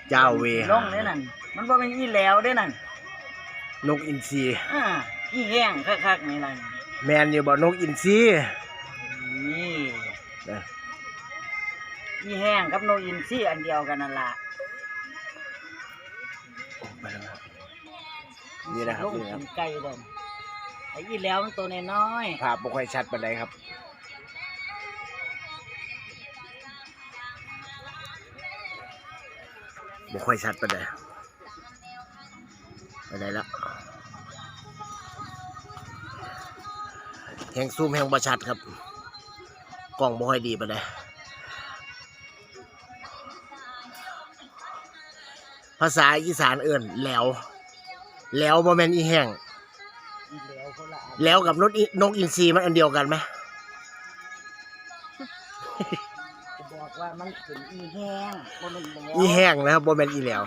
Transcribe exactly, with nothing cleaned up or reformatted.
เจ้าเวหา ลงเด้นั่น มันบ่แม่นอีแหลวเด้นั่น นกอินทรี อ่า อีแห้งคักๆนี่ล่ะ แม่นอยู่บ่ นกอินทรี นี่ เออ อีแห้งกับนกอินทรีอันเดียวกันนั่นล่ะ โอ้ ไปแล้วครับ นี่นะครับ ลง นี่นะครับ กินไก่เด้อ ไอ้อีแหลวมันตัวน้อยๆ ภาพบ่ค่อยชัดปานใดครับ บ่ค่อยชัดปานใด ไปไหนละ แฮงซูมแฮงบ่ชัดครับ กล้องบ่ค่อยดีปานใด ภาษาอีสานเอิ้นแหลว แหลวบ่แม่นอีแห้ง อีแหลวคนละอัน แหลวกับนกอิ- นกอินทรีมันอันเดียวกันไหม จะบอกว่ามันเป็นอีแห้ง บ่แม่นแหลว อีแห้งนะครับ บ่แม่นอีแหลว